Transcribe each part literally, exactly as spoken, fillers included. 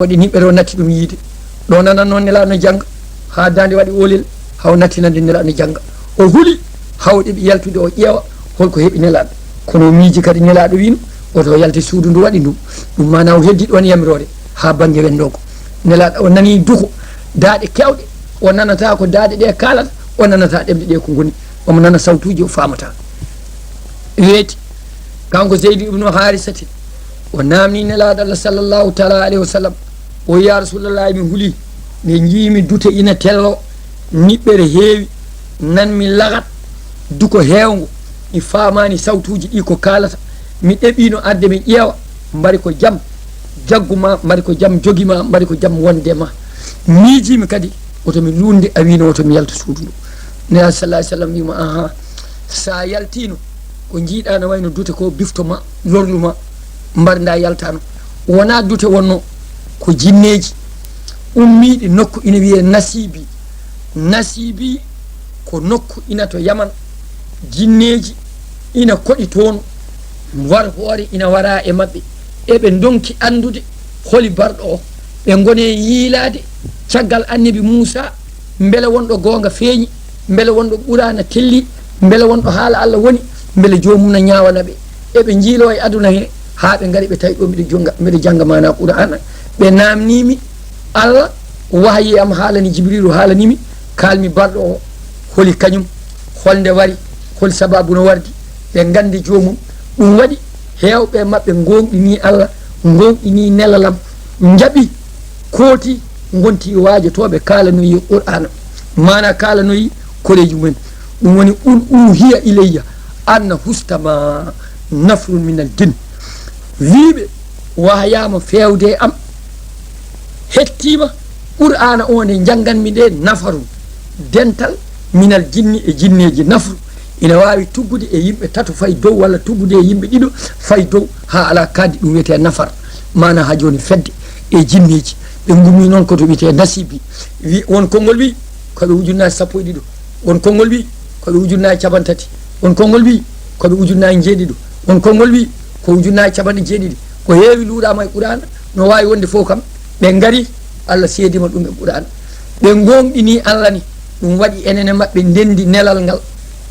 Waɗi niɓɓere o natti ɗum yiide. Ɗo nanan noon Nelaaɗo no jannga, haa daande waɗi oolel, haa o nattinande Nelaaɗo no jannga. O huli, haa o ɗeɓi yaltude o ƴeewa, hol ko heɓi Nelaaɗo. Kono o miiji kadi Nelaaɗo wiino, woto o yalte suudu ndu waɗi ndu. Ɗum maana o heddi ɗoon yamiroore, haa bannge wenndoongo. Nelaaɗo o nani duko, daaɗe keewɗe, o nanata ko daaɗe ɗe kaalata, o nanata ɗemɗe ɗe ko ngoni. Omo nana sawtuuji, o faamata. Weeti, kanko Zeydu ibnu Haarisati, o naamni Nelaaɗo Allah sallallahu taala alayhi wa sallam, o wi'i, "Ya Rasuulallahi, mi huli, mi njiimi dute ina tello, niɓɓere heewi, nan mi lagat, duko heewngo, mi faamaani sawtuuji ɗi ko kaalata, mi ɗeɓiino arde mi ƴeewa, mbari ko jam jaggu ma, mbari ko jam jogi ma, mbari ko jam wonde ma. Miijiimi kadi, woto mi luunde, a wiino woto mi yalta suudu ndu." Nelaaɗo sallallahu alayhi wa sallam wi'i mo, "Aha, sa yaltiino, ko njiiɗaa no wayno dute ko bifto ma, lorlu ma, mbarda yaltaano. Wonaa dute wonno, ko jinneeji ummiiɗi nokku ina wiyee Nasiibi. Nasiibi ko nokku ina to Yaman. Jinneeji ina koɗi toon, war hoore ina wara e maɓɓe. Eɓe ndonki anndude holi barɗo o. Ɓe ngone yiilaade caggal annabi Muusaa, mbele wonɗo goonga feeñi, mbele wonɗo Quraana telli, mbele wonɗo haala Allah woni, mbele joomum na ñaawana ɓe. Eɓe njiiloo e aduna he, haa ɓe ngari ɓe tawi ɗo mbiɗo jonnga, mbiɗo jannga maanaa Quraana. Ɓe naamnii mi, Allah wahayi am haalani Jibriilu, haalani mi, kaalmi barɗo o, holi kañum, hol nde wari, hol sabaabu no wardi, ɓe nganndi joomum. Ɗum waɗi heewɓe maɓɓe ngoongɗinii Allah, ngoongɗinii nelalam, njaɓi kooti, ngonti waajotooɓe kaalanoyi Qur'aana. Maana kaalanoyi koreeji mumen. Ɗum woni, "Qul uuhiya ilayya annahu stama nafarun minal jinn." Wiiɓe wahayaama feewde e am, hettiima Qur'aana o nde njannganmi nde nafarun, dental, minal jinni, e jinneeji. Nafru ina waawi tuggude e yimɓe tato fay dow, walla tuggude e yimɓe ɗiɗo fay dow, haa alaa kaadi, ɗum wiyetee nafar. Maana haa jooni fedde e jinneeji. Ɓe ngummi noon ko to wiyetee nasibi. Wi-, won konngol wi ko ɓe ujunnaaji sappo e ɗiɗo. Won konngol wi ko ɓe ujunnaaji capanɗe tati. Won konngol wi ko ɓe ujunnaaji jeeɗiɗo. Won konngol wi ko ujunnaaji capanɗe jeeɗiɗi. Ko heewi luuraama e Qur'aana, no waawi wonde fof kam, ɓe ngari, Allah seedima ɗum e Qur'aana. Ɓe ngoongɗini Allah ni, ɗum waɗi enen e maɓɓe ndenndi nelal ngal.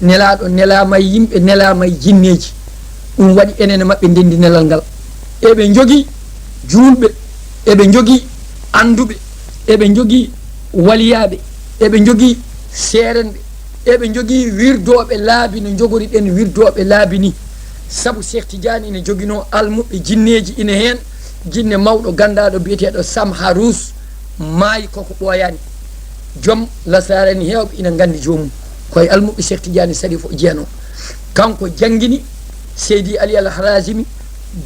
Nelaaɗo nelaama e yimɓe, nelaama e jinneeji. Ɗum waɗi enen e maɓɓe ndenndi nelal ngal. Eɓe njogii juulɓe, eɓe njogii annduɓe, eɓe njogii waliyaaɓe, eɓe njogii seerenɓe, eɓe njogii wirdooɓe laabi no njogori ɗen wirdooɓe laabi ni. Sabu Seex Tijaani ina joginoo almuɓɓe jinneeji, ina heen jinne mawɗo ganndaaɗo biyeteeɗo Samharus, maayi koko ɓooyaani. Joom lasaara en heewɓe ina nganndi joomum. Ko e almuɓɓe Seex Tijaani Sarif o jeyanoo. Kanko janngini Seydi Ali Al Harazimi,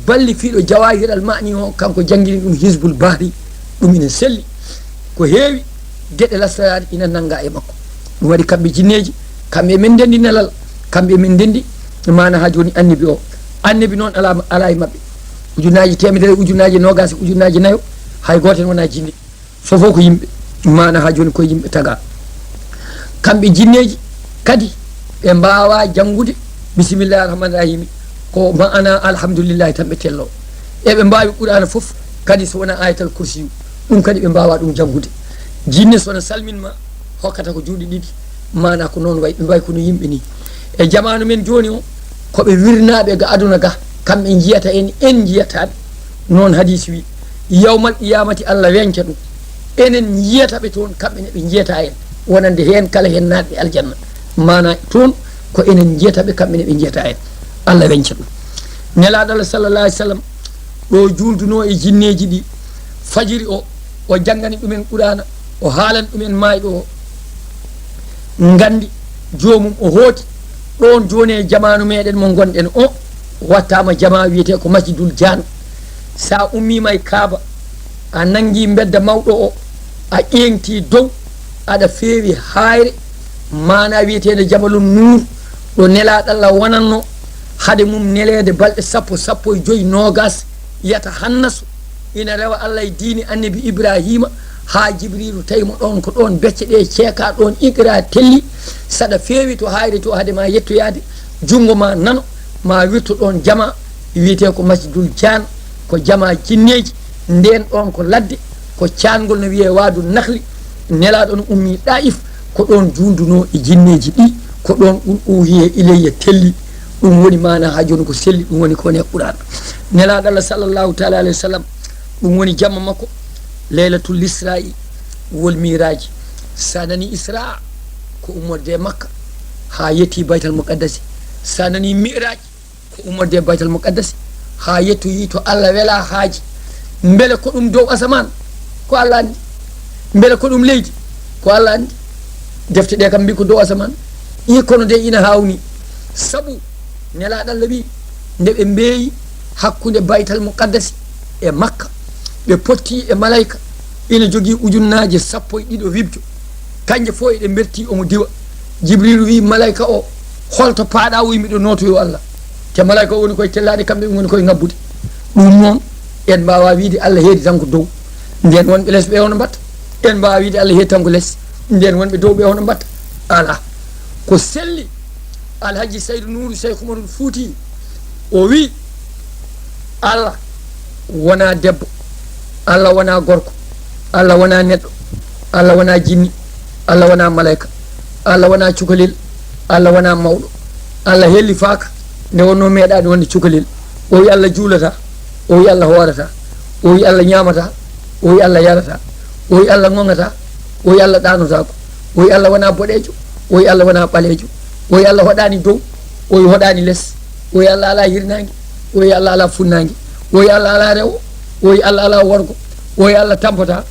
ballifiiɗo Jawahir Al Maani o, kanko janngini ɗum Hizbul Bahri. Ɗum ina selli. Ko heewi geɗe lasaraaɗe ina nannga e makko. Ɗum waɗi kamɓe jinneeji, kamɓe emin ndenndi nelal, kamɓe emin ndenndi maana haa jooni annabi o. Annabi noon alaa, alaa e maɓɓe. Ujunnaaji teemedere, ujunnaaji noogaas, ujunnaaji nayo, hay gooto en wonaa jinne. Fof fof ko yimɓe, maana haa jooni ko yimɓe tagaa. Kamɓe jinneeji kadi, ɓe mbaawaa janngude Bismillaahi Rahmaani Rahiimi, ko maana Alhamdulillaahi tan ɓe telloo. Eɓe mbaawi Qur'aana fof kadi, so wonaa Aayatal Kursiyu, ɗum kadi ɓe mbaawaa ɗum janngude. Jinne so na salmin ma, hokkata ko juuɗe ɗiɗi, maana ko noon wayi, ɓe mbayi ko no yimɓe ni. E jamaanu men jooni o, ko ɓe wirnaaɓe ga aduna ga, kamɓe njiyata en, en njiyataa ɓe. Noon hadiis wi, "Yawmal qiyaamati Allah weñca ɗum. Enen njiyata ɓe toon, kamɓe ne ɓe njiyataa en. Wonande heen kala heen naatɓe aljanna." Maana toon ko enen njiyata ɓe, kamɓe ne ɓe njiyataa en. Allah weñca ɗum. Nelaaɗo Allah sallallaahu alayhi wa sallam ɗo juuldunoo e jinneeji ɗi, fajiri o, o janngani ɗumen Qur'aana, o haalani ɗumen maayɗo o. Nganndi joomum o hooti. Ɗoon jooni e jamaanu meeɗen mo ngonɗen o, wattaama jamaa wiyetee ko Masjidul Jaan. Sa ummiima e Kaaba, a nanngi mbedda mawɗo o, a ƴeeŋti dow, aɗa feewi haayre, maana wiyeteende Jabalun Nuur, ɗo Nelaaɗo Allah wonanno, hade mum neleede balɗe sappo, sappo e joy, noogaas, yata hannasu, ina rewa Allah e diini Annabi Ibraahiima, haa Jibriilu tawi mo ɗoon, ko ɗoon becce ɗe ceekaa, ɗoon Iqra telli. Saɗa feewi to haayre to, hade ma yettoyaade, junngo ma nano, ma wirto ɗoon jamaa, wiyetee ko Masjidul Jaan, ko jamaa jinneeji. Ndeen ɗoon ko ladde, Ko caangol no wiyee Waadu Nahli, Nelaaɗo no ummii Ɗaa'if, ko ɗoon juulduno e jinneeji ɗi, ko ɗoon ɗum uuhiyee ilayya telli. Ɗum woni maanaa haa jooni ko selli, ɗum woni ko woni e Qur'aana. Nelaaɗo Allah sallallahu taala alayhi wa sallam, ɗum woni jamma makko, Laylatul Israa'i wal Mi'raaji. So a nanii Israa, ko ummorde e Makka haa yettii Baytal Muqaddasi. So a nanii Mi'raaj, ko ummorde e Baytal Muqaddasi haa yettoyii to Allah welaa haaji. Mbele ko ɗum dow asamaan? Ko Allah anndi. Mbele ko ɗum leydi? Ko Allah anndi. Defte ɗe kam mbii ko dow asamaan. Ii, kono de ina haawnii. Sabu Nelaaɗo Allah wii, nde ɓe mbeeyi hakkunde Baytal Muqaddasi e Makka, ɓe potti e malayka ina jogii ujunnaaje sappo e ɗiɗo wibjo. Kanje fof eɗe mbertii, omo diwa. Jibriilu wii malayka o, "Holto paaɗaa?" O wii, "Miɗo nootoyo Allah." Te malayka o woni koye tellaade, kamɓe ɓe ngoni koye ŋabbude. Ɗum noon, en mbaawaa wiide Allah heedi tan ko dow. Ndeen wonɓe les ɓe hono mbatta? En mbaawaa wiide Allah heedi tan ko les. Ndeen wonɓe dow ɓe hono mbatta? Alaa. Ko selli, Alhaji Saydu Nuuru Seyku Umarul Fuuti, o wii, Allah wonaa debbo, Allah wonaa gorko, Allah wonaa neɗɗo, Allah wonaa jinni, Allah wonaa malayka, Allah wonaa cukalel, Allah wonaa mawɗo. Allah hellifaaka nde wonnoo meeɗaani wonde cukalel. O wii Allah juulataa, o wii Allah hoorataa, o wii Allah ñaamataa, o wii Allah yarataa, o wii Allah ŋoŋataa, o wii Allah ɗaanotaako, o wii Allah wonaa boɗeejo, o wii Allah wonaa ɓaleejo, o wii Allah hoɗaani dow, o wii hoɗaani les, o wii Allah alaa hirnaange, o wii Allah alaa funnaange, o wii Allah alaa rewo, o wii Allah alaa worgo, o wii Allah tampotaa,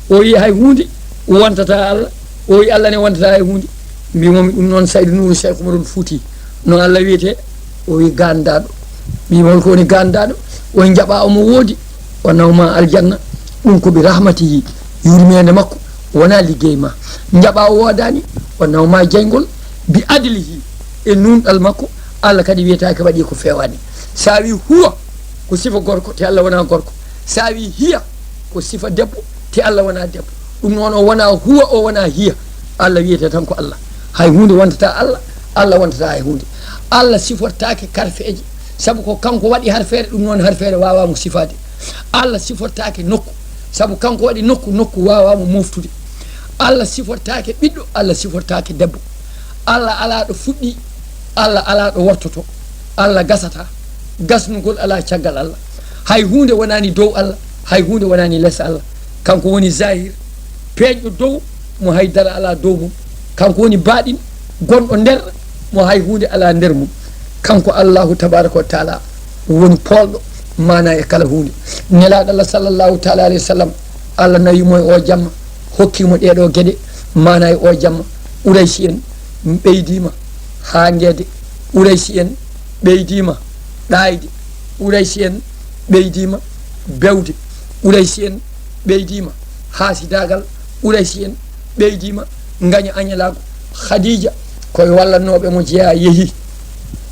o wii hay huunde wontataa Allah, o wii Allah ne wontataa hay huunde. Mbii momi ɗum noon Saydu Nuuru Seyku Umarul Fuuti, no Allah wiyetee? O wii gaandaaɗo. Mbii mo hol ko woni gaandaaɗo? O wii njaɓaa omo woodi, o nawma aljanna, ɗum ko bi rahmatihi, yurmeende makko, wonaa liggey ma. Njaɓaa o woodaani, o nawma jeyngol, bi adlihi, e nuunɗal makko, Allah kadi wiyetaake waɗi ko feewaani. So a wii huwa, ko sifa gorko, te Allah wonaa gorko. So a wii hiya, ko sifa debbo, te Allah wonaa debbo. Ɗum noon, o wonaa huwa, o wonaa hiya. Allah wiyetee tan ko Allah. Hay huunde wontataa Allah, Allah wontataa hay huunde. Allah sifortaake karfeeje, sabu ko kanko waɗi harfeere, ɗum noon harfeere waawaa mo sifaade. Allah sifortaake nokku, sabu kanko waɗi nokku, nokku waawaa mo mooftude. Allah sifortaake ɓiɗɗo, Allah sifortaake debbo. Allah alaa ɗo fuɗɗii, Allah alaa ɗo wortotoo. Allah gasataa. Gasnugol alaa caggal Allah. Hay huunde wonaani dow Allah, hay huunde wonaani les Allah. Kanko woni Zaahir, peeñɗo dow mo hay dara alaa dow mum. Kanko woni Baaɗin, gonɗo nder mo hay huunde alaa nder mum. Kanko Allaahu tabaaraka wa taala woni poolɗo maanaa e kala huunde. Nelaaɗo Allah sallallahu taala alayhi wa sallam, Allah nawi mo e oo jamma, hokki mo ɗee ɗoo geɗe maanaa e oo jamma. Qurayshi en ɓeydiima haangeede, Qurayshi en ɓeydiima ɗaayde, Qurayshi en ɓeydiima bewde, Qurayshi en ɓeydiima haasidaagal, Qurayshi en ɓeydiima ngaño añalaagu. Khadija koye wallannooɓe mo jeyaa, yehi.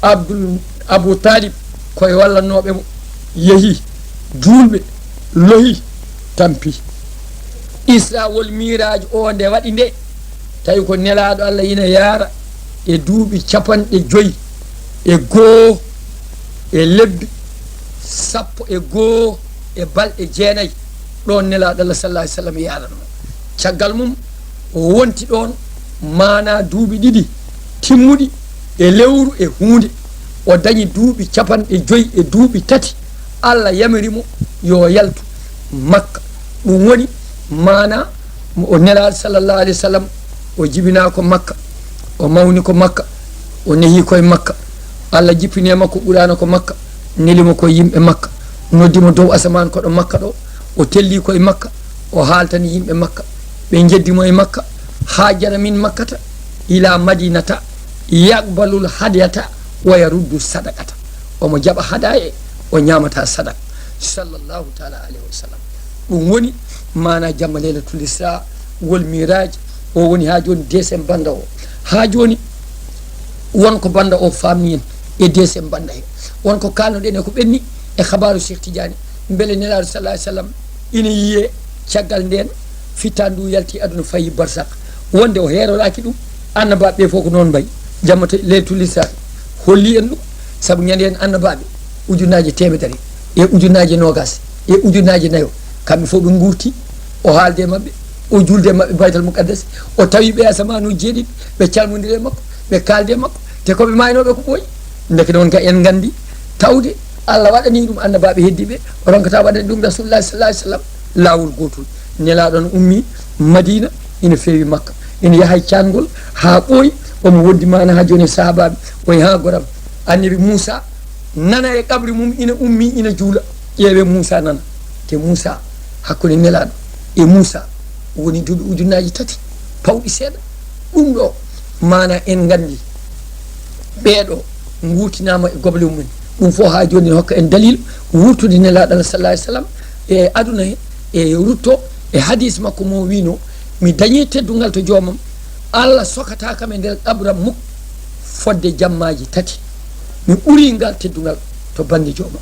Abdul, Abu Talib koye wallannooɓe mo, yehi. Juulɓe lohi, tampi. Isra wal Miiraaj o nde waɗi nde, tawi ko Nelaaɗo Allah ina yaara e duuɓi capanɗe joyi e goo e lebbi sappo e goo e balɗe jeenayi, ɗoon Nelaaɗo Allah sallallahu alayhi wa sallam yaaranoo. Caggal mum, o wonti ɗoon maanaa duuɓi ɗiɗi timmuɗi e lewru e huunde. O dañi duuɓi capanɗe joyi e duuɓi tati, Allah yamiri mo yo yaltu Makka. Ɗum woni maanaa mo o Nelaaɗo sallallahu alayhi wa sallam, o jibinaa ko Makka, o mawni ko Makka, o nehi koye Makka. Allah jippini e makko Qur'aana ko Makka, neli mo koye yimɓe Makka, noddi mo dow asamaan koɗo Makka ɗo, o telli koye Makka, o haaltani yimɓe Makka. Ɓe njeddi mo e Makka, haajara min Makkata ila Madinata, yaqbalul hadiyata wa yaruddu sadaqata. Omo jaɓa hadaya, o ñaamata sadaka. Sallallahu taala alayhi wa sallam. Ɗum woni maanaa jamma Laylatul Isra wal Miiraaj. O woni haa jooni deuxième bannda o. Haa jooni, won ko bannda o faamni en e deuxième bannda he. Won ko kaalnoɗen e ko ɓenni e habaaru Cheikh Tidiane. Mbele Nelaaɗo sallallahu alayhi wa sallam ina yiyee caggal ndeen fittaandu ndu yalti aduna fayi barsak. Wonde o heeroraaki ɗum, annabaaɓe ɓe fof ko noon mbayi. Jamma to Laylatul Isra holli en ɗum, sabu ñande heen annabaaɓe ujunnaaje teemedere e ujunnaaje noogaas e ujunnaaje nayo, kamɓe fof ɓe nguurti O haalde e maɓɓe, o juulde e maɓɓe Baytal Muqaddas, o tawi ɓe asamaanu jeeɗiɗi, ɓe calmondiri e makko, ɓe kaaldi e makko, te ko ɓe maaynooɓe ko ɓooyi. Ndeke noon ka en nganndi tawde Allah waɗanii ɗum annabaaɓe heddiiɓe, o ronkata waɗani ɗum Rasuulullaahi sallallaahu alayhi wa sallam laawol gootol. Nelaaɗo no ummii Madiina, ina feewi Makka, ina yaha e caangol haa ɓooyi, omo wondi maana haa jooni e sahaabaaɓe, o yaha goram Annabi Muusaa, nana e qabri mum ina ummii, ina juula. Ƴeewee Muusaa nana. Te Muusaa, hakkunde Nelaaɗo e Muusaa, woni duuɓi ujunnaaji tati pawɗi seeɗa. Ɗum ɗo, maana en nganndi, ɓee ɗo nguurtinaama e goble mum en. Ɗum fof haa jooni ne hokka en dalil wurtude Nelaaɗo Allah sallallaahu alayhi wa sallam e aduna he, e rutto e hadiis makko mo wiino, "Mi dañii teddungal to joomam, Allah sokata kam e nder qabram mum fodde jammaaji tati. Mi ɓurii ngal teddungal to bannge joomam.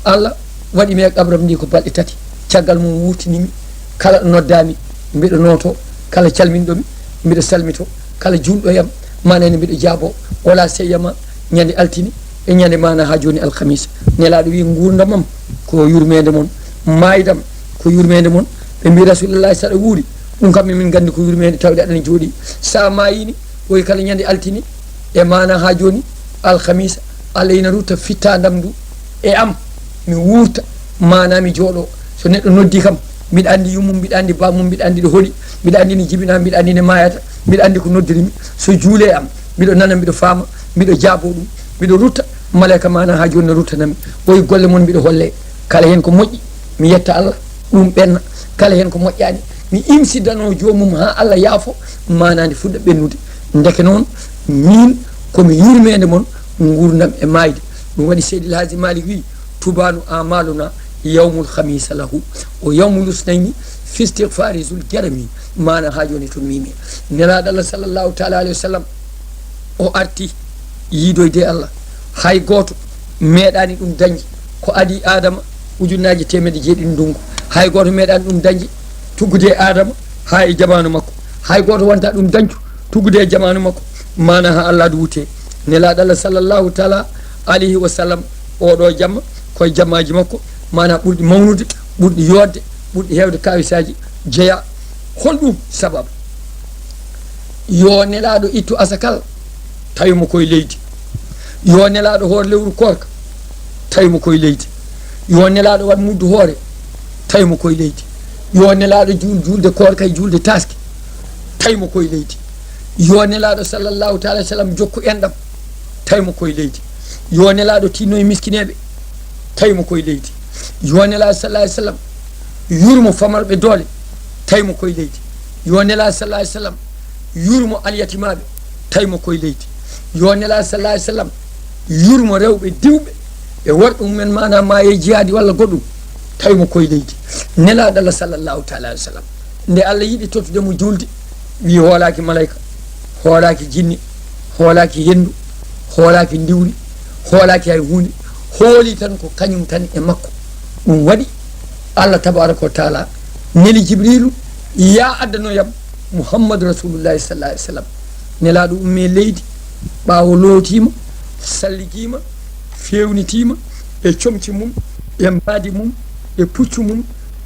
Allah waɗi mi e qabram ndi ko balɗe tati. Caggal mum wurtini mi, kala ɗo noddaa mi, mbiɗo nooto, kala calminɗo mi, mbiɗo salmito, kala juulɗo e am, maana ene mbiɗo jaabo, wala seyama ñande altine e ñande maana haa jooni alkamisa." Nelaaɗo wi, "Nguurndam am ko yurmeende mon, maaydam ko yurmeende mon." Ɓe mbi, "Rasuulullaahi, saɗa wuuri?" "Ɗum kam emin nganndi ko yurmeende tawde aɗa jooɗii. Sa maayii ni, woy kala ñande altine e maana haa jooni alkamisa, Allah ina rutta fittaandam ndu e am, mi wuurta, maana mi jooɗo. So neɗɗo noddi kam, mbiɗa anndi yummum, mbiɗa anndi bammum, mbiɗa anndi ɗo holi, mbiɗa anndi ne jibina, mbiɗa anndi ne maayata, mbiɗa anndi ko noddiri mi. So juule am, mbiɗo nana, mbiɗo faama, mbiɗo jaabo ɗum, mbiɗo rutta, maleyka maana haa jooni ne ruttana mi. Woy golle mon mbiɗo holle, kala heen ko moƴƴi, mi yetta Allah, ɗum ɓenna. Kala heen ko moƴƴaani, mi imsidano joomum haa Allah yaafo, maana ndi fuɗɗa ɓennude." Ndeke noon, miin ko mi yurmeende mon, nguurndam e maayde. Ɗum waɗi Seydi El Hadji Malick wi, "Tubaanu amaluna yawmul khamisa lahu, o yawmul usnayni fi istighfari zul jarami." Maana haa jooni to mimi. Nelaaɗo Allah sallallaahu taala alayhi wa sallam, o arti yiidoyde e Allah. Hay gooto meeɗaani ɗum dañde ko adii Aadama ujunnaaje teemedde jeeɗiɗi ndunngu. Hay gooto meeɗaani ɗum dañde tuggude e Aadama haa e jamaanu makko. Hay gooto wonta ɗum dañcu tuggude e jamaanu makko. Maana haa Allah du wute. Nelaaɗo Allah sallallaahu taala alayhi wa sallam, oɗo jamma, koye jammaaji makko, maana ɓurɗi mawnude, ɓurɗi yooɗde, ɓurɗi heewde kaawisaaji jeya. Holɗum sababu? Yo Nelaaɗo ittu asakal, tawi mo koye leydi. Yo Nelaaɗo hoor lewru koorka, tawi mo koye leydi. Yo Nelaaɗo waɗ muddu hoore, tawi mo koye leydi. Yo Nelaaɗo juul juulde koorka e juulde taaske, tawi mo koye leydi. Yo Nelaaɗo sallallaahu taala alayhi wa sallam jokku enɗam, tawi mo koye leydi. Yo Nelaaɗo tinno e miskineeɓe, tawi mo koye leydi. Yo Nelaaɗo sallallaahu alayhi wa sallam yurmo famarɓe doole, tawi mo koye leydi. Yo Nelaaɗo sallallaahu alayhi wa sallam yurmo alyatimaaɓe, tawi mo koye leydi. Yo Nelaaɗo sallallaahu alayhi wa sallam yurmo rewɓe diwɓe e worɓe mumen, maana maayi e jihaadi walla goɗɗum, tawi mo koye leydi. Nelaaɗo Allah sallallaahu taala alayhi wa sallam, nde Allah yiɗi tottude mo juulde, wi hoolaaki maleyka, hoolaaki jinne, hoolaaki henndu, hoolaaki ndiwri, hoolaaki hay huunde, hooli tan ko kañum tan e makko. Ɗum waɗi Allah tabaaraka wa taala neli Jibriilu, "Yaa addanoyam Muhammadu Rasuulullaahi sallallaahu alayhi wa sallam." Nelaaɗo ummi e leydi, ɓaawo lootiima, salligiima, feewnitiima e comci mum, e mbaadi mum, e puccu mum,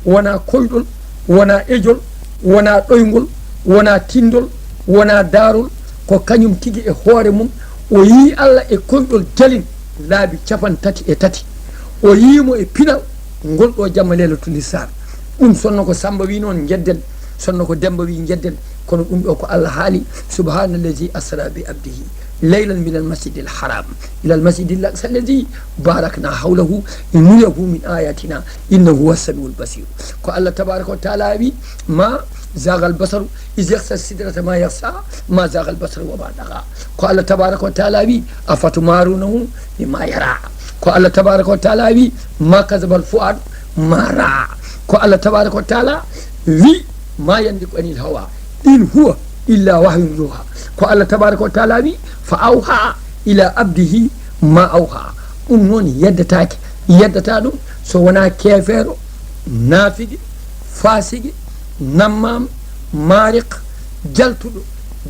wonaa koyɗol, wonaa ejol, wonaa ɗoyngol, wonaa tinndol, wonaa daarol, ko kañum tigi e hoore mum, o yii Allah e koyɗol jalin laabi capantati e tati. O yii mo e pinal ngol ɗo jamma Leylatul Isra. Ɗum sonno ko Samba wi noon njedden, sonno ko Demba wi njedden, kono ɗum ɗo ko Allah haali, "Subhaanallazi asra bi abdihi laylan minal masjidil haram ilal masjidil aqsa allazi barakna hawlahu linuriyahu min ayatina innahu huwa samiul basir." Ko Allah tabaraka wa taala wi, "Ma zagal basaru iz yaghsha sidrata ma yaghsha, ma zagal basaru wa ma daga." Ko Allah tabaraka wa taala wi, "Afatumarunahu bima yara." Ko Allah tabaraka wa taala wi, "Ma kazabal fuadu ma raa." Ko Allah tabaraka wa taala wi, "Ma yandiqu anil hawa, in huwa illa wahyun yuha." Ko Allah tabaraka wa taala wi, "Fa awha ila abdihi ma awha." Ɗum noon yeddataake, yeddata ɗum so wonaa keefeero, naafigi, faasigi, nammaam, maariq, jaltuɗo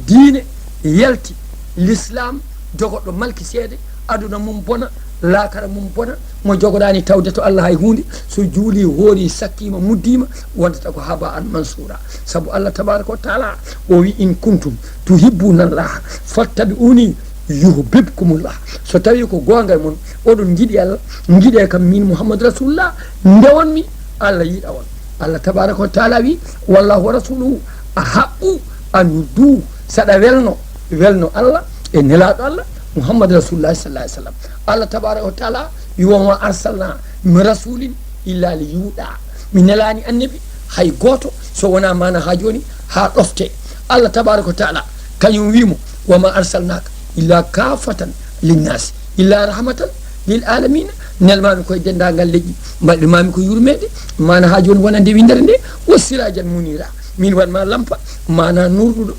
diine, yalti l'islam, jogoɗo malki seede, aduna mum bona, laakara mum bona, mo jogoɗaani tawde to Allah hay huunde, so juulii, hoorii, sakkiima, muddiima, wondata ko haba an mansuura. Sabu Allah tabaaraka wa taala o wi, "In kuntum tuhibbuna Allah fattabi'uni yuhbibkumullah." So tawii ko goonga e mon, oɗon njiɗi Allah, njiɗee kam min Muhammad Rasulullah, ndewon mi, Allah yiɗa on. Allah tabaaraka wa taala wi, "Wallahu wa rasuluhu ahaqqu an yurduhu." Saɗa welno, welno Allah e nelaaɗo Allah, Muhammad Rasulullah sallallahu alaihi wasallam. Allah tabaaraka wa taala wi, "Wa ma arsalna min rasulin illa li yuɗa." Mi nelaani annabi hay gooto so wonaa maana haa jooni haa ɗofte. Allah tabaaraka wa taala kañum wi mo, "Wa ma arsalnaka illa kaffatan linnasi illa rahmatan lil alamina." Nelmaami koye denndaangal leƴƴi, mbaɗmaami ko yurmeede, maana haa jooni wonande winndere nde, "wa sirajan munira." Min waɗ ma lampa, maana nurɗuɗo.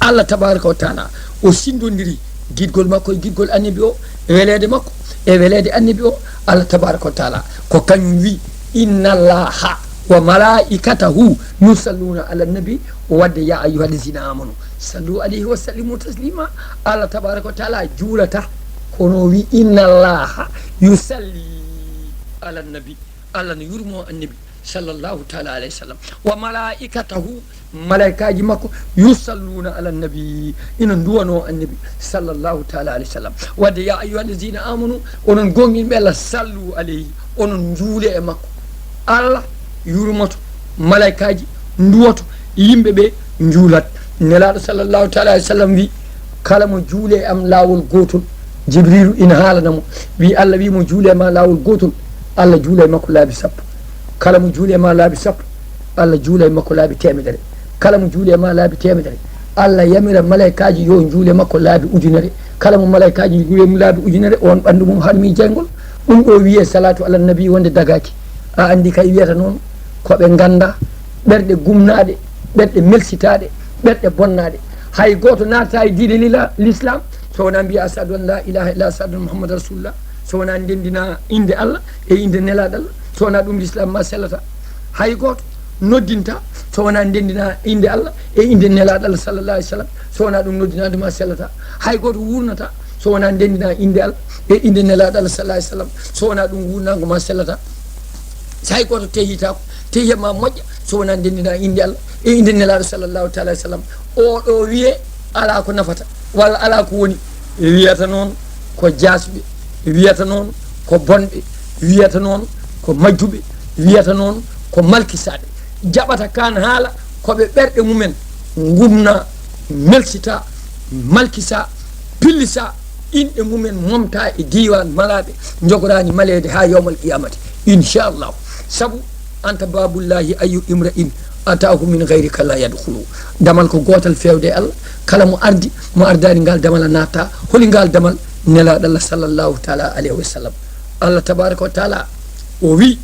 Allah tabaaraka wa taala o sinndondiri giɗgol makko e giɗgol annabi o, weleede makko e weleede annabi o. Allah tabaaraka wa taala ko kañum wi, "Inna Allaha wa malaikatahu yusalluna ala nabi." Wadde, "Ya ayyuha allazina amanu sallu alayhi wa sallimu taslima." Allah tabaaraka wa taala juulata, kono o wi, "Inna Allaha yusalli ala nabi." Allah no yurmo annabi sallallahu taala alayhi wa sallam. "Wa malaikatahu," malaikaaji makko, "yusalluna ala nabi," ina nduwano annabi sallallahu taala alayhi wa sallam. Wadde, "Ya ayyuha allazina amanu," onon goonɗinɓe Allah, "sallu alayhi," onon njuule e makko. Allah yurmoto, malaikaaji nduwoto, yimɓe ɓe njuulat. Nelaaɗo sallallahu taala alayhi wa sallam wi, "Kala mo juule e am laawol gootol," Jibriilu ina haalana mo, wi, "Allah wi mo juule e ma laawol gootol, Allah juula e makko laabi sappo. Kala mo juule e ma laabi sappo, Allah juula e makko laabi teemedere. Kala mo juule e ma laabi teemedere, Allah yamira malaikaaji yo njuule makko laabi ujunere. Kala mo malaikaaji njuule mum laabi ujunere, on ɓanndu mum harmi jeyngol." Ɗum ɗo wiyee salatu ala nabi wonde dagaaki. A anndi kay wiyata noon ko ɓe ngannda, ɓerɗe gumnaaɗe, ɓerɗe melsitaaɗe, ɓerɗe bonnaaɗe. Hay gooto naata e diine lila-, l'islam so wonaa mbiya, "Ashhadu an la ilaha illa, ashhadu anna Muhammad rasulullah." So wonaa ndenndina innde Allah e innde nelaaɗo Allah, so wonaa ɗum l'islam ma sellata. Hay gooto noddinta so wonaa ndenndina innde Allah e innde nelaaɗo Allah sallallahu alaihi wasallam, so wonaa ɗum noddinaade ma sellata. Hay gooto wurnata so wonaa ndenndina innde Allah e innde nelaaɗo Allah sallallahu alaihi wasallam, so wonaa ɗum wurnaango ma sellata. So hay gooto tehitaako, tehiya ma moƴƴa so wonaa ndenndina innde Allah e innde nelaaɗo sallallahu taala alaihi wasallam. O ɗo wiyee alaa ko nafata walla alaa ko woni, wiyata noon ko jaasɓe, wiyata noon ko bonɓe, wiyata noon ko majjuɓe, wiyata noon ko malkisaaɓe. Jaɓata kaan haala ko ɓe ɓerɗe mumen ngumna, melsita, malkisa, pillisa, inɗe mumen momta e diiwaan malaaɓe, njogoraani maleede haa yawmal qiyamati, inchallahu. Sabu, "Anta babullahi ayyu imra'in atahu min ghayrika la yadkhulu." Damal ko gootal feewde e Allah, kala mo ardi, mo ardaani ngal damal a natta. Holi ngal damal? Nelaaɗo Allah sallallahu taala alayhi wa sallam. Allah tabaraka wa taala o wi,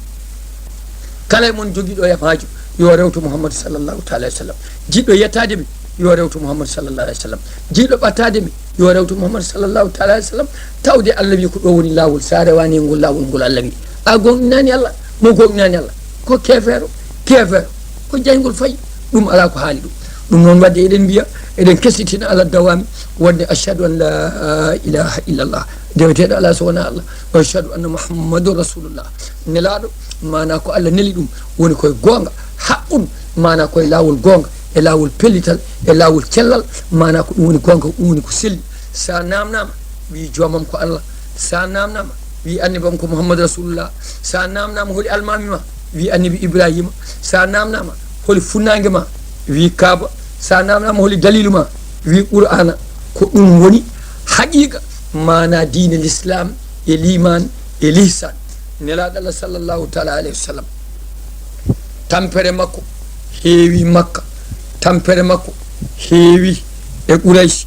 "Kala e mon jogiiɗo yam haaju, yo rewtu Muhammad sallallahu taala alayhi wa sallam. Jiɗɗo yettaade mi, yo rewtu Muhammad sallallahu alayhi wa sallam. Jiɗɗo ɓattaade mi, yo rewtu Muhammad sallallahu taala alayhi wa sallam." Tawde Allah wi ko ɗo woni laawol, so a rewaani e ngol laawol ngol Allah wi, a gooŋɗinaani Allah. Mo gooŋɗinaani Allah ko keefeero, keefeero ko jayngol fayi. Ɗum alaa ko haali ɗum. Ɗum noon waɗde eɗen mbiya, eɗen kesitina Allah dawami wonde, "Ashhadu an la ilaha illallah." Deweteeɗo alaa so wonaa Allah. "Wa ashhadu anna Muhammadur rasulullah." Nelaaɗo, maanaa ko Allah neli ɗum, woni koye goonga, haqqun, maanaa koye laawol goonga, e laawol pellital, e laawol cellal, maanaa ko ɗum woni goonga, ko ɗum woni ko selli. So a naamnaama, wi joomam ko Allah. So a naamnaama, wi annabi am ko Muhammad rasulullah. So a naamnaama holi almaami ma, wi annabi Ibrahima. So a naamnaama holi funnaange ma, wi Kaaba. So a naamnaama holi daliilu ma, wi Qur'aana. Ko ɗum woni haqiiqa maanaa diine l'islam e liimaan e lihsaan. Nelaaɗo Allah sallallahu taala alayhi wa sallam, tampere makko heewi Makka, tampere makko heewi e Quraysh,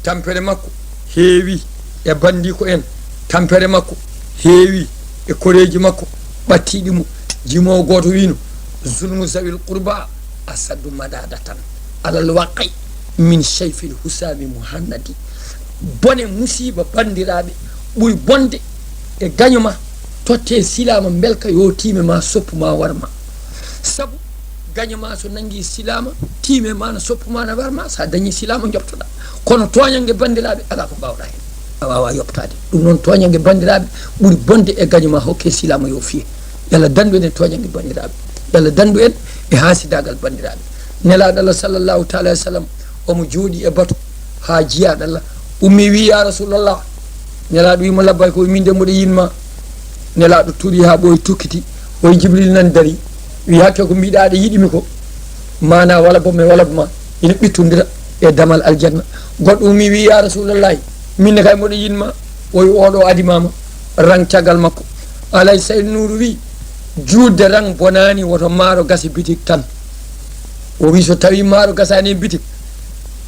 tampere makko heewi e banndiiko en, tampere makko heewi e koreeji makko ɓattiiɗi mo. Jimoowo gooto wiino, "Zulmu zawil qurba asaddu madadatan alal waqi min shayfil husami muhannadi." Bone musiiba banndiraaɓe ɓuri bonde e gaño ma totte silaama mbelka yo tiime ma soppu ma war ma. Sabu gaño ma so nanngi silaama, tiime ma na soppu ma na war ma, so a dañi silaama njoɓtoɗa. Kono tooñannge banndiraaɓe alaa ko mbaawɗa heen. a waawaa yoɓtaade. Ɗum noon, tooñannge banndiraaɓe ɓuri bonde e gaño ma hokke silaama yo fiye. Yo Allah danndu en e tooñannge banndiraaɓe. Yo Allah danndu en e haasidaagal banndiraaɓe. Nelaaɗo Allah sallallahu taala wa sallam, omo jooɗii e batu haa jiyaaɗo Allah ummii, wii, "Ya Rasulallah." Nelaaɗo wii mo, "Labbayka." O wii, "Min de mboɗo yiɗ ma." Nelaaɗo turii haa ɓooyi, tukkiti. O wii, Jibril nan darii. Wii, "Hakke ko mbiɗa aɗa yiɗi mi ko, maanaa wala bo mi wala bo ma ina ɓittondira e damal aljanna." Goɗɗo ummii, wii, "Ya Rasulallahi, min ne kay mboɗo yiɗ ma." O wii, "Oɗo adii ma ma." Rang caggal makko. Alay Saydu Nuuru wii, "Juutde rang bonaani, woto maaro gasa bitik tan." O wii, "So tawii maaro gasaani e bitik,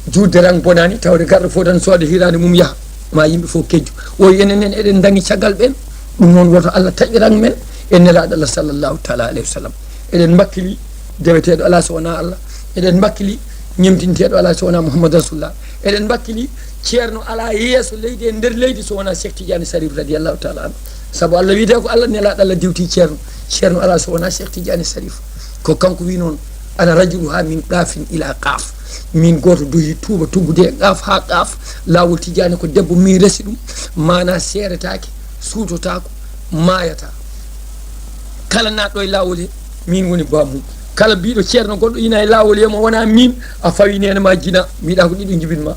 juutde rang bonaani, tawde garɗo fof tan sooda hiraande mum yaha, ma yimɓe fof kejju." O wii, "Enen nen eɗen ndaŋi caggal ɓeen, ɗum noon woto Allah taƴ rang men e Nelaaɗo Allah sallallahu taala alayhi wa sallam." Eɗen mbakkili deweteeɗo alaa so wonaa Allah. Eɗen mbakkili ñemtinteeɗo alaa so wonaa Muhammad Rasulullah. Eɗen mbakkili ceerno alaa yeeso leydi e nder leydi so wonaa Cheikh Tidiane Sarif radiyallahu taala anhu. Sabu Allah wiyetee ko Allah, Nelaaɗo Allah diwtii ceerno. Ceerno alaa so wonaa Cheikh Tidiane Sarif. Ko kanko wii noon, "Ana rajulu haa min ɗaafin ila qaaf." Min gooto duhi tuuba tuggude e qaaf haa qaaf. Laawol Tidiane ko debbo, min resi ɗum. Maanaa seeretaake, suutotaako, maayataa. Kala naatɗo e laawol he, min woni bammum. Kala biiɗo ceerno goɗɗo ina e laawol he mo wonaa min, a fawi neene ma jina, mbiɗa ko ɗiɗo njibin ma.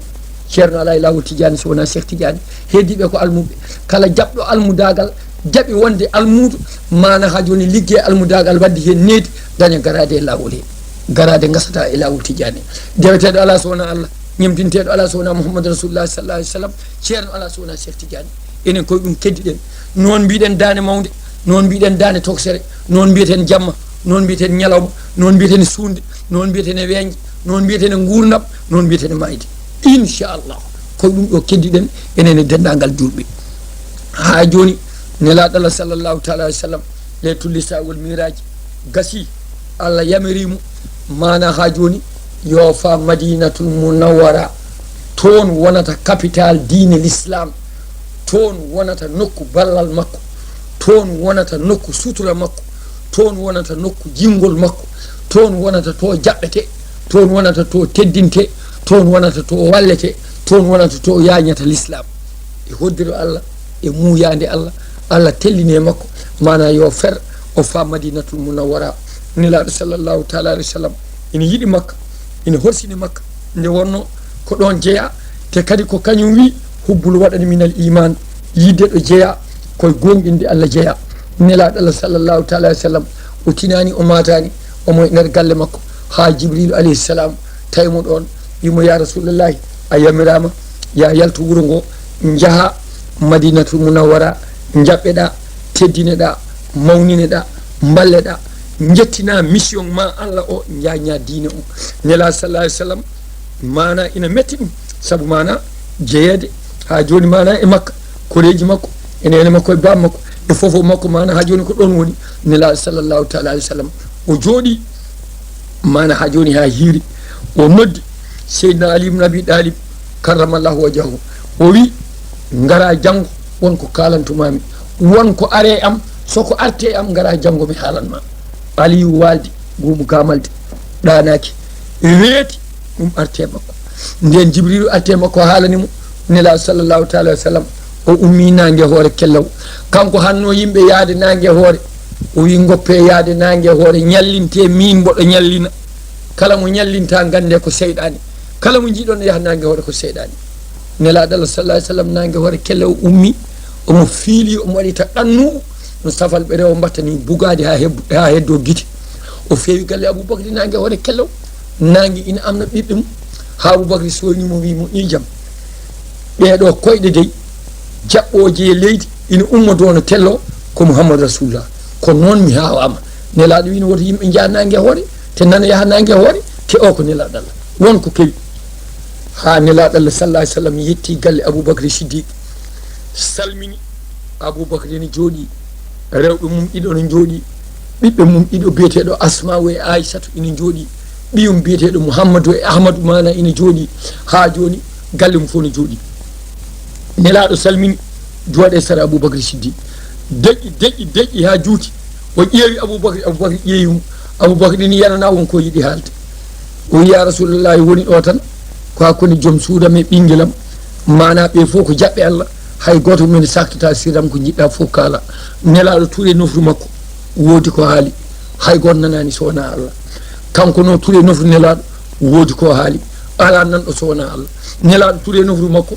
Ceerno alaa e laawol Tidiane so wonaa Cheikh Tidiane. Heddiiɓe ko almuɓe. Kala jaɓɗo almudaagal, jaɓi wonde almuudo, maanaa haa jooni liggee almudaagal, waddi heen needi, daña garaade e laawol he. Garaade ngasata e laawol Tidiane. Deweteeɗo alaa so wonaa Allah, ñemtinteeɗo alaa so wonaa Muhammadu Rasulullah sallallahu alaihi wasallam, ceerno alaa so wonaa Cheikh Tidiane. Enen koye ɗum keddiɗen. Noon mbiɗen daande mawnde, noon mbiɗen daande toksere, noon mbiyeten jamma, noon mbiyeten ñalawma, noon mbiyeten suunde, noon mbiyeten e weeñde, noon mbiyeten e nguurndam, noon mbiyeten e maayde. Inchallah, koye ɗum ɗo keddiɗen enen e denndaangal juulɓe. Haa jooni, Nelaaɗo Allah sallallahu taala alaihi wasallam, leylatul Israa wal Miiraaj gasii, Allah yamiri mo, maanaa haa jooni yo faa Madinatul Munawwara, toon wonata capital diine l'islam, toon wonata nokku ballal makko, toon wonata nokku sutura makko, toon wonata nokku jinngol makko, toon wonata to jaɓɓete, toon wonata to teddinte, toon wonata to wallete, toon wonata to yaañata l'islam. E hoddiro Allah, e muuyaande Allah, Allah tellini e makko, maanaa yo fer o faa Madinatul Munawwara. Nelaaɗo sallallahu taala alaihi wasallam ina yiɗi Makka, ina horsini Makka, nde wonno ko ɗoon jeyaa, te kadi ko kañum wii, "Hubbul waɗani minal iimaan", yiɗde ɗo jeyaa, koye goonɗinde Allah jeyaa. Nelaaɗo Allah sallallahu taala alaihi wasallam, o tinaani, o maataani, omo e nder galle makko, haa Jibriilu alayhi salam tawi mo ɗoon, wii mo, "Ya Rasulullahi, a yamiraama, ya yaltu wuro ngo, njaha Madinatul Munawwara, njaɓɓeɗaa, teddineɗaa, mawnineɗaa, mballeɗaa, njettinaa mission ma Allah o, njaññaa diine o." Nelaaɗo sallallahu alaihi wasallam, maanaa ina metti ɗum, sabu maanaa jeyeede haa jooni maanaa e Makka, koreeji makko, e neene makko, e baaba makko, e fofo makko, maanaa haa jooni ko ɗoon woni. Nelaaɗo sallallahu taala alaihi wasallam, o jooɗii, maanaa haa jooni haa hiiri, o noddi Seydina Ali ibn Abi Talib karramallahu wajhahu, o wii, "Ngaraa janngo, won ko kaalantumaami, won ko aree am, so ko artee am, ngaraa janngo mi haalan ma." Aliyu waaldi, guumu gaamaldi, ɗaanaaki, weeti, ɗum artee makko. Ndeen Jibriilu artee makko, haalani mo Nelaaɗo sallallahu taala wa sallam, o ummii naange hoore kellow. Kanko hanno yimɓe yahde naange hoore, o wii, "Ngoppee yahde naange hoore, ñallintee miin mboɗo ñallina. Kala mo ñallintaa, nganndee ko seyɗaani. Kala mo njiɗon yaha naange hoore ko seyɗaani." Nelaaɗo Allah sallallahu alaihi wasallam naange hoore kellow ummi, omo fiili, omo waɗi ta ɗannu, no safalɓe rewo mbatta ni bugaade haa heb-, haa heddoo gite. O feewi galle Abubakri naange hoore kellow, naange ina amna ɓiɓɓe mum, haa Abubakri sooyni mo, wii mo, "Iijam, ɗee ɗoo koyɗe dey, jaɓɓooje e leydi, ina umma dow no tello, ko Muhammadu Rasulullah. Ko noon mi haawaama." Nelaaɗo wii no woto yimɓe njaha naange hoore, te nana yaha naange hoore, te o ko Nelaaɗo Allah. Won ko kewi. Haa Nelaaɗo Allah sallallahu alaihi wasallam yetti galle Abubakri Siddiq, salmini. Abubakri ene jooɗii, rewɓe mum ɗiɗo no njooɗii, ɓiɓɓe mum ɗiɗo biyeteeɗo Asma'u e Aysatu ina njooɗii, ɓiyum biyeteeɗo Muhammadu e Ahmadu maanaa ina njooɗii, haa jooni galle mum fof no jooɗii. Nelaaɗo salmini, jooɗe sara Abubakri Siddiq. Deƴƴi, deƴƴi, deƴƴi haa juuti. O ƴeewi Abubakri, Abubakri ƴeewi mo. Abubakri ina yananaa won ko yiɗi haalde. O wii, "Ya Rasulullahi, woni ɗo tan ko hakkunde joom suudam e ɓinngelam. Maanaa ɓe fof ko jaɓɓe Allah. Hay gooto men saktata sirram, ko njiɗɗa fof kaala. Nelaaɗo tuure nofru makko, woodi ko haali. Hay gooto nanaani so wonaa Allah. Kanko no tuure nofru Nelaaɗo, woodi ko haali. Alaa nanɗo so wonaa Allah. Nelaaɗo tuure nofru makko,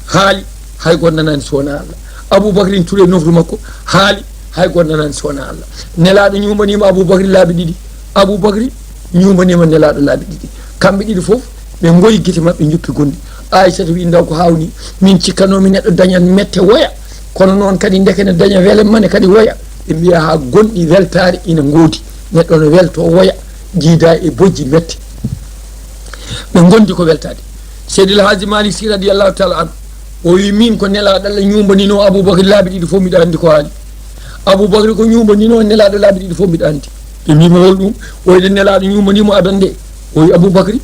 haali. Hay gooto nanaani so wonaa Allah. Abubakrin tuure nofru makko, haali. Hay gooto nanaani so wonaa Allah. Nelaaɗo ñuumbaniima Abubakri laabi ɗiɗi. Abubakri ñuumbaniima Nelaaɗo laabi ɗiɗi. Kamɓe ɗiɗi fof, ɓe ngori gite maɓɓe, njuppi gonɗi. Aysata wi, "Ndaw ko haawni, min cikkanoomi neɗɗo dañan mette woya, kono noon kadi ndeke ne daña wele mane kadi woya." Ɓe mbiya haa gonɗi weltaare ina ngoodi, neɗɗo no welto woya, jiida e bojji mette. Ɓe ngondi ko weltaade. Seydi El Hadji Malick Sy radiyallahu taala anhu, o wi, "Min ko Nelaaɗo Allah ñuumbaninoo Abubakri laabi ɗiɗi fof, miɗa anndi ko haali." Abubakri ko ñuumbaninoo Nelaaɗo laabi ɗiɗi fof, miɗa anndi. Ɓe mbiima, "Hol ɗum?" O wi, "Nde Nelaaɗo ñuumbanimo adan nde." O wi, "Abubakri,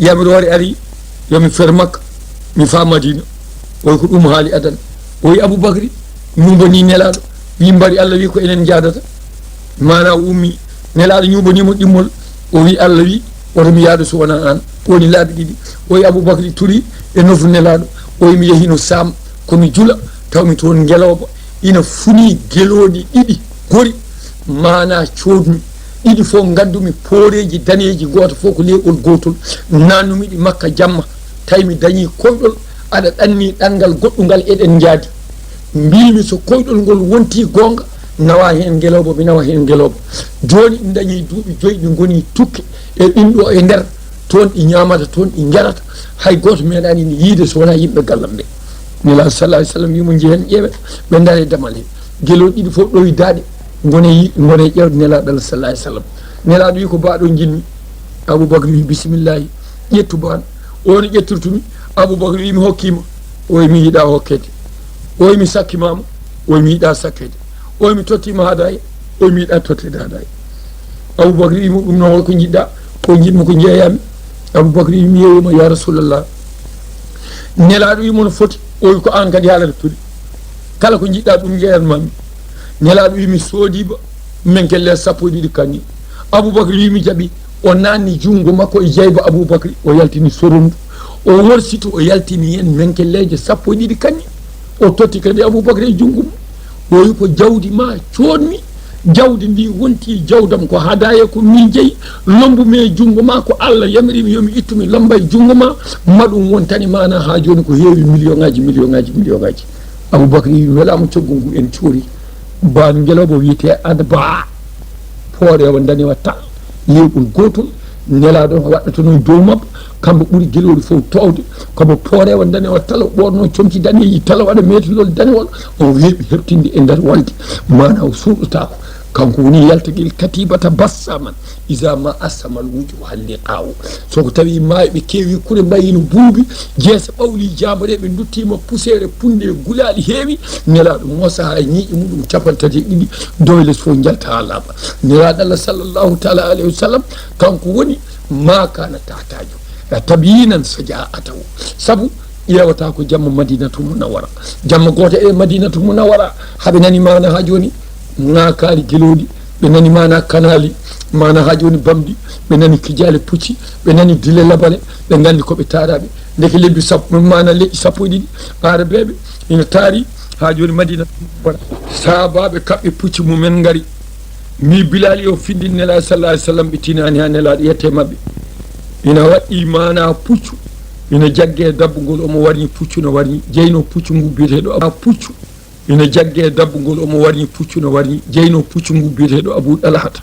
yamiroore ari, yo mi fer Makka, mi faa Madina." O wi, "Ko ɗum haali adan." O wi, "Abubakri ñuumbanii Nelaaɗo, wi, Mbari Allah wi ko enen njaadata." Maanaa o ummi, Nelaaɗo ñuumbanii mo ɗimmol, o wi, "Allah wi, woto mi yaadu so wonaa aan." Woni laabi ɗiɗi. O wi, "Abubakri turi e nofru Nelaaɗo." O wi, "Mi yehino Saam, ko mi jula, taw mi toon ngelooba ina funii gelooɗi ɗiɗi gori, maanaa coodmi, ɗiɗi fof ngaddumi pooreeji daneeji, gooto fof ko leeɓol gootol, naannumi ɗi Makka jamma, tawi mi dañii koyɗol aɗa ɗanni ɗanngal goɗɗungal, eɗen njaadi. Mbiimi so koyɗol ngol wontii goonga, nawa heen ngelooba, mi nawa heen ngelooba. Jooni ɗi ndañii duuɓi joyi, ɗi ngonii tukke e ɗin ɗo e nder, toon ɗi ñaamata, toon ɗi njarata. Hay gooto meeɗaani ɗi yiide so wonaa yimɓe gallam ɓe." Nelaaɗo sallallahu alayhi wa sallam wi mo, "Njehen ƴeewen." Ɓe ndari e damal he. Gelooɗi ɗiɗi fof ɗowi daaɗe, ngone yi-, ngone ƴeewde Nelaaɗo Allah sallallahu alayhi wa sallam. Nelaaɗo wi, "Ko baaɗo njiɗmi." Abubakar wi, "Bisimillahi, ƴettu baaɗo." O no ƴettirtumi, Abubakar wi, "Mi hokkiima." O wi, "Mi yiɗaa hokkede." O wi, "Mi sakkimaama." O wi, "Mi yiɗaa sakkede." O wi, "Mi tottiima hadaya." O wi, "Mi yiɗaa totteede hadaya." Abubakar wi mo, "Ɗum noon, hol ko njiɗɗaa?" O wi, "Njiɗmi ko njeeyaami." Abubakar wi, "Mi yeeyuma, ya Rasulallah." Nelaaɗo wi mo, "No foti?" O wi, "Ko aan kadi haalata turi. Kala ko njiɗɗaa ɗum njeeyanmaami." Nelaaɗo wi, "Mi soodiima menkelle sappo e ɗiɗi kanni." Abubakar wi, "Mi jaɓi." O naanni junngo makko e jayba Abubakar, o yaltini soronndu. O worsiti, o yaltini heen menkelleeje sappo e ɗiɗi kanni. O totti kadi Abubakar e junngo mum. O wi, "Ko jawdi ma coodmi. Jawdi ndi wonti jawdam, ko hadaya ko min jeyi. Lombumi e junngo ma, ko Allah yamiri mi yo mi ittu, mi lomba e junngo ma. Ma ɗum wontani ma na haa jooni ko heewi million ŋaaji, million ŋaaji, million ŋaaji." Abubakar wi, "Mi welaama coggu ngu en coori." Baan ngelooba wiyetee Adba. Pooreewa ndanewa tal, leeɓol gootol, Nelaaɗo o waɗɗotono e dow mabba, kamɓe ɓuri gelooɗi fof toowde, koɓe pooreewa ndanewa tal, ɓoorno comci daneeji tal, waɗa meetilol danewol, o weeɓi heɓtinde e nder wolde, maanaa o suuɗotaako. Kanko woni yaltagel katibata bassaman, iza ma assamal wuju halli qaawo. So ko tawi maayɓe keewi, kure mbayi no buubi, jeese ɓawli, jaambareeɓe nduttiima, puseere, punde, gulaali heewi, Nelaaɗo Muusa haa e ñiiƴe muɗum capanɗe tati e ɗiɗi, dowe les fof njalta haa laaɓa. Nelaaɗo Allah sallallahu taala alayhi wa sallam, kanko woni ma kana tahtaju, tabiyinan saja ataw. Sabu ƴeewata ko jamma Madinatul Munawwara. Jamma gooto e Madinatul Munawwara, haɓe nani maana haa jooni, ŋaakaali gelooɗi, ɓe nani maana kanaali, maana haa jooni bambi, ɓe nani kijaale pucci, ɓe nani dille labale, ɓe nganndi ko ɓe taaraaɓe. Ndeke lebbi sappo, maana leƴƴi sappo e ɗiɗi, aarabeeɓe ina taari haa jooni Madina. Sahaabaaɓe kaɓɓi pucci mumen ngari. Mi Bilaali o findin Nelaaɗo sallallahu alayhi wa sallam, ɓe tinaani haa Nelaaɗo yette maɓɓe. Ina waɗɗi maana puccu, ina jagge e dabbugol, omo warñi puccu, no warñi, jeyno puccu ngu biyeteeɗo Abu Puccu. Ina jagge e dabbugol, omo warñi puccu, no warñi, jeyno puccu ngu biyeteeɗo Abu Ɗalhata.